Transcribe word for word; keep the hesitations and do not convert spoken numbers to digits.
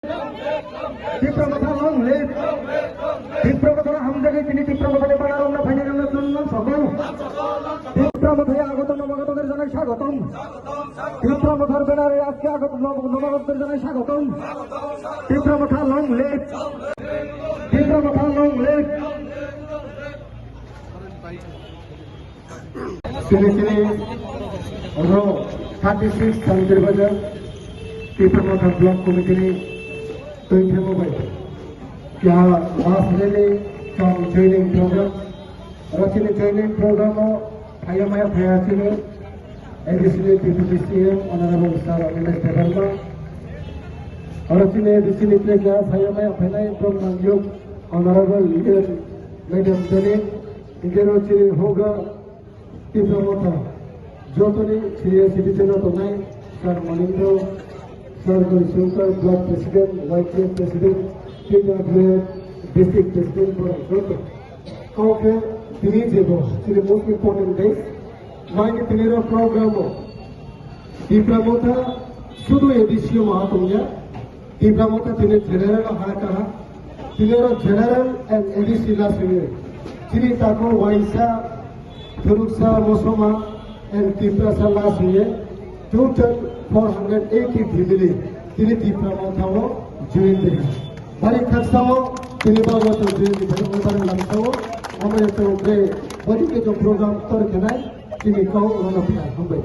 Tipra Motha long live. Tipra Motha hamjagwi tini Tipra Motha ni bana romna phaina romna chwng sokol. Tipra Motha ya agoto nomagoto der janai swagotom. Tipra Mothar banner e ajke agoto nomagoto der janai swagotom. Tipra Motha long live. Tipra Motha long live. Chini chini oro thirty six Santir Bazar Tipra Motha Block Committee ni twi themo bai. Kya last rally cum joining program. Oro chini joining program o phaya maya phaya chini A D C ni Deputy C M Honorable Sir Anilesh Debbarma. Oro chini A D C ni kya phaya maya phainai program yuk Honorable Leader Madam Deni. Ingkhe ro chini hoga Tipra Motha jotoni senior citizen o tongnai Sir Manindra, Sir Gaurishankar, Block President, Y T F President, T W F District President borok joto. Kok khe tini jebo chini most important day. Maini tini ro program o Tipra Motha sudu A D C o ma tongya. Tipra Motha tini general ha kaha. Tini oro general and A D C last ye. Tini tako Waisa, Thuruksa, Mosoma and Tiprasa last ye. Total four hundred eighty family. Tini Tipra Motha o join de. Bari khaksa o tini bago to join de. Bari lamsa o. Amre to be body ke to program tor kenai. Tini kau rono pha. Hambai.